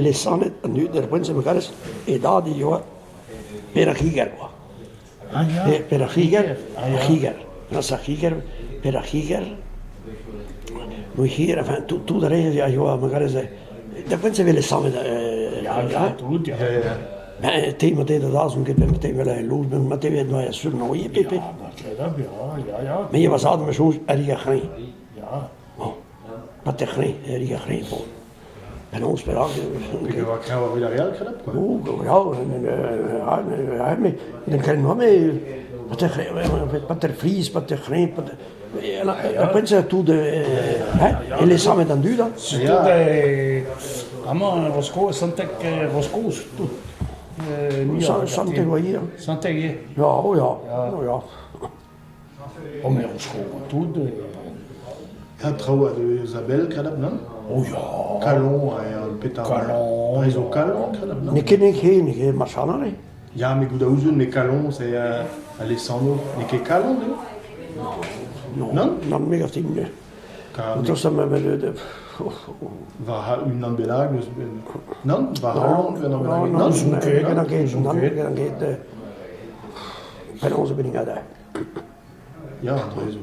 Lesanvet an dud er poent-se ma karez, e dad e oa Per ar c'higer kwa. Ah ya. Per ar c'higer, ar c'higer, plas ar c'higer, Per ar c'higer, Louis Hir, enfin tout, tout ar re a yoa ma karez, da poent-se e vez lesanvet. Ya, ya, tout, ya. Ben, te ma te da dazont ket ben te vel louz ben ma te vet noa sur no ie pepe. Ya, ma kredab, ya, ya, ya. Me va zad ma soñj Ari ar c'hreñ. Ya. Bon, pa te c'hreñ, Ari ar c'hreñ, bon. Penaos, perak... Peogwir oa kreñv evit ar re all, kredabl, quoi. Oh, ya, mais n'en kren noa, mais pa te friz, pa te c'hreñ, pa te... Ar poent-se tout hein, e lesamet an dud, hein. Surtout amañ Rosko, Santeg Rosko surtout. Santeg oa ivez. Santeg ivez. Ya, oh ya, oh ya. Oh mais Rosko tout. Ha traoù a deus a-bell, kredabl, non? Oh ya. Kalon, petra? Kalon. Re zo kalon, kredabl, non? N'eo ket n'eo ket, n'eo ket marchanant, eo. Ya, met goût a ouzon, mais Kalon, c'est Alessandro. N'eo ket Kalon, eo? Non, Non? Non, me gav din. Tost ma War unan bennak eus Nann, war Hollande unan bennak. Non, non, ket, ket, non, ket, Penaos e benning ada. Ya, dre zo.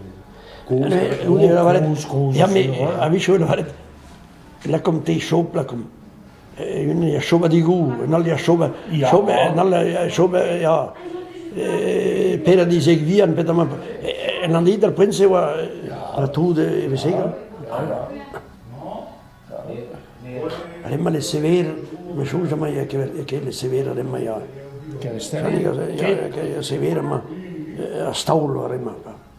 Kozh, kozh, Ya, mais a-wechoù lavaret, lakaomp te chom, lakaomp. Un ya chomadigoù, un all ya chom, chom, un all ya chom, ya. Per an dizek vihan, petra En an dit ar poent-se oa a tout e veze. Emañ le sever, me soñj emañ ket le sever emañ ya. Ya, sever emañ a staol war emañ.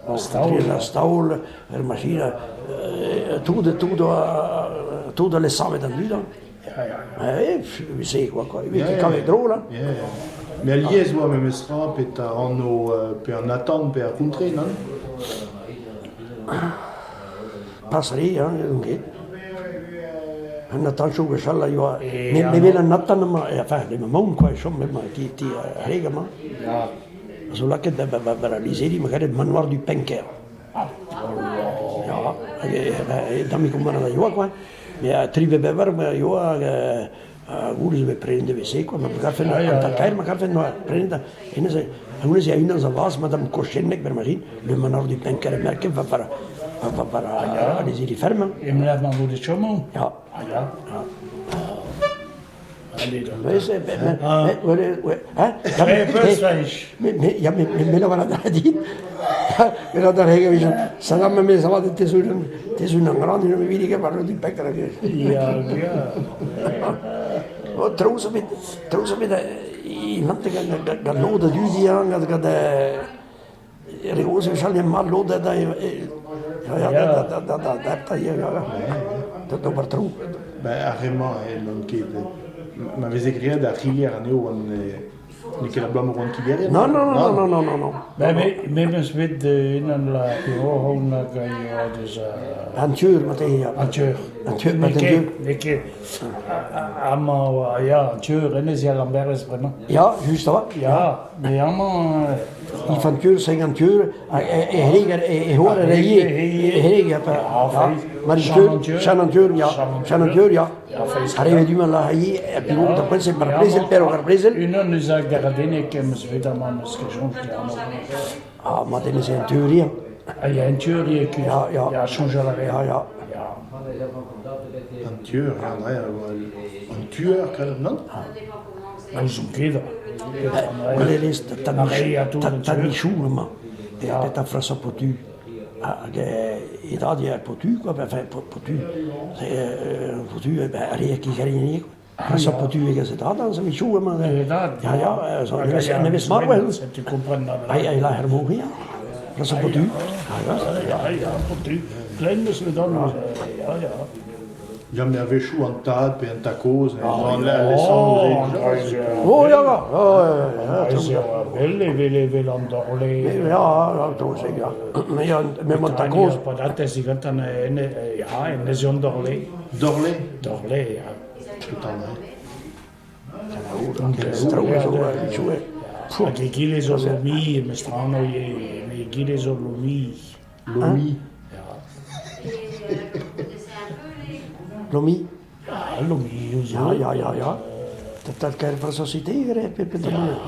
A staol, er machine, tout, tout, tout a lesavet an dud. Eh, se quoi, quoi. E kavet drôle, hein. Mais alies oa memestra petra anv pe an atant pe ar c'hontre, non? Pas re, hein, n'on ket. An atanchoù gwechall a yoa... Me vel an atant amañ, enfin, emaon quoi, e chom emañ, ti, ti ar reg amañ. A zo lakaet war al lizhiri, ma garet manoir du Penker. Ya, hag e tammig omp a yoa, quoi. Mais tri pe bevar a yoa, hag goude zo bet prenet e-se, quoi. Ma garfen, an tad-kaer ma garfen noa prenet, hennezh, hennezh e unan zo vras, madame Kochenek, ber le manoir du Penker e merket, va war, va war al lizhiri ferme. E mlev mañ goude chom Ya. Ah ya. Ya. Ya, me lavarat a din. Me lavarat a reg Salam me savat te zo te zo un grand me vidi che parlo di pecora che. Ya, ya. Oh, traoù zo bet traoù zo bet invante gant gant lod a dud ya gant gant re gozh e chale mat lod da da ya da da da da da da ya da d'ober traoù. Ben ar re-mañ n'on ket ma veze graet ar c'hilier anezho oant n'eo ket abalamour oant kilerien? Non, non, non, non, non, non, non. Ben, me, me 'meus bet unan la peoc'h hag a yoa deus An tur, marteze, ya. An tur. An tur, an tur. N'eo ket. Amañ, ya, an tur, hennezh ya Lambervez bremañ. Ya, just a Ya, mais amañ... Infantur, cinquantur, e hoar e ivez, e Marie-Tur, Chanantur, ya, Chanantur, ya. Arrivet du mal la ivez, et puis bon, après c'est par brezel, per ar brezel. Unan eus ar garadennek em eus bet amañ, eus ket soñj amañ. Ah, ma den ez un teurien. Ah, ya, un teurien, Ya, ya. Ya, soñjal a Ya, ya. Ya. An tueur, André, an tueur, non? N'ouzon ket. Gwelez tad Michou amañ, petra François Potu. Hag e dad eo Potu, quoi, enfin Potu, Potu, ar re kicherien François Potu e e dad, an Michou amañ. E dad? Ya, ya, nevez marv Tu comprends Ai, ai la hervo ya. François Potu. Ya, ya, Potu. Klemm eus le dan, ya, ya. Ya, met a-wechoù an tad pe an tad-kozh Oh, ya, ya, Bell evel evel an dorle. Ya, ya, ya, mais mon tad-kozh. Patatez digantan ya, enez an dorle. Dorle? Dorle, ya. Putain, Hag egile zo Lomi, mestrano ivez, egile zo Lomi. Lomi? Ya. Lomi? Lomi zo. Ya, ya, ya, ya. Tad kaer Société,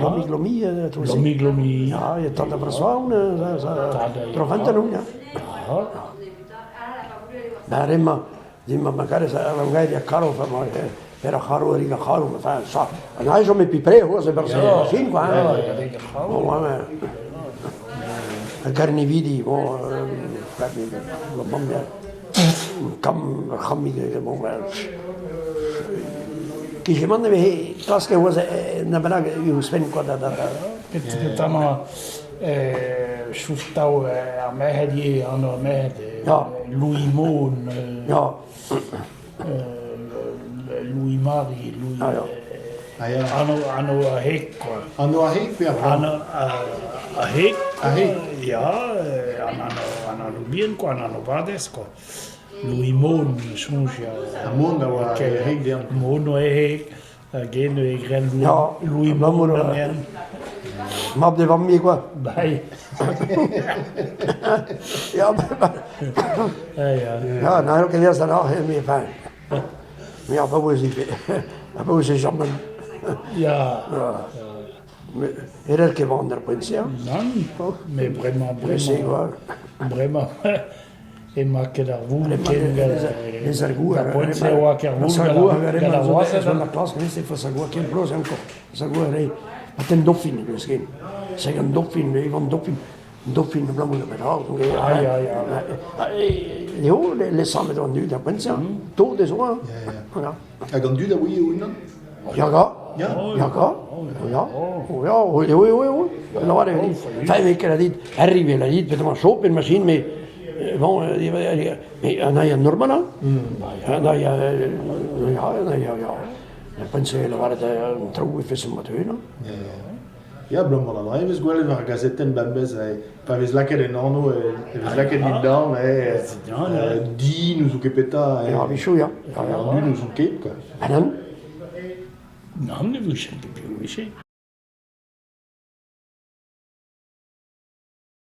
Lomi Glomi, Lomi Glomi. Ya, ya tad François, Trofanta, ya. Ya. Ba, rema, dimma magari sa a caro, ma era caro, era caro, ma fa, sa, an ai me pipre, ho, se per se machine, quoi. Bon, ouais, mais carnividi, bon, bon, kam, kam, bon, Kijeman e vehe klask e oa na bennak e ouzhpenn quoi da da da. Pet amañ souftav ar merc'hed ivez, anv ar merc'hed. Ya. Louis Mon. Ya. Louis Marie, Louis... Ah, ya. Ah, ya. Anv, anv a heg, quoi. Anv a heg pe ar vamm? Anv a heg. A heg. Ya, an anv, an anv bihan, quoi, an anv badez, quoi. Louis Mon, soñj, ya. Ha Mon a oa e heg dezhañ. Mon oa e heg, hag en e graet Louis, Ya, Louis abalamour, Mon anezhañ. Mab d'e vamm quoi. Bai. Ya, Ya, ya. ya, n'hallo ket dezañ da me, enfin. Me ar paouez ivez. Ar paouez e jammen. Ya. Erel ket van ar poent-se. Nann, met bremañ, Se, bremañ, quoi. bremañ, emañ ket ar voul ken Les argots, da poent-se e oa ket ar voul gant ar wazed. La classe, mais c'est sa goa ken bloaz encore. Sa goa re. Patent dauphine, eus ken. C'est un dauphine, Ivan dauphine. Dauphine abalamour da betra. Ah, ya, ya. Eo, les sammet an dud ar poent-se. Tôt des oa. Voilà. Hag an dud a ouie o-unan? Ya ga. Ya. Ya ga. Ya. Ya, oui, oui, oui, oui. Non, allez, enfin, mais qu'elle a dit, arrive, elle a dit, peut-être chaud, une machine, mais bon, mais un aïe normal, hein. Un aïe, ya, un aïe, ya. Je pense lavaret an traoù e feson mat hein. Ya, ya. Ya, abalamour d'an dra e vez gwelet war ar gazetenn bemdez, pa vez lakaet en anv, e vez lakaet dindan, di n'ouzon ket petra. Ya, a-wechoù, ya. An dud n'ouzon ket, quoi. Ah nann. Nann, ne vije ket piv 'vije.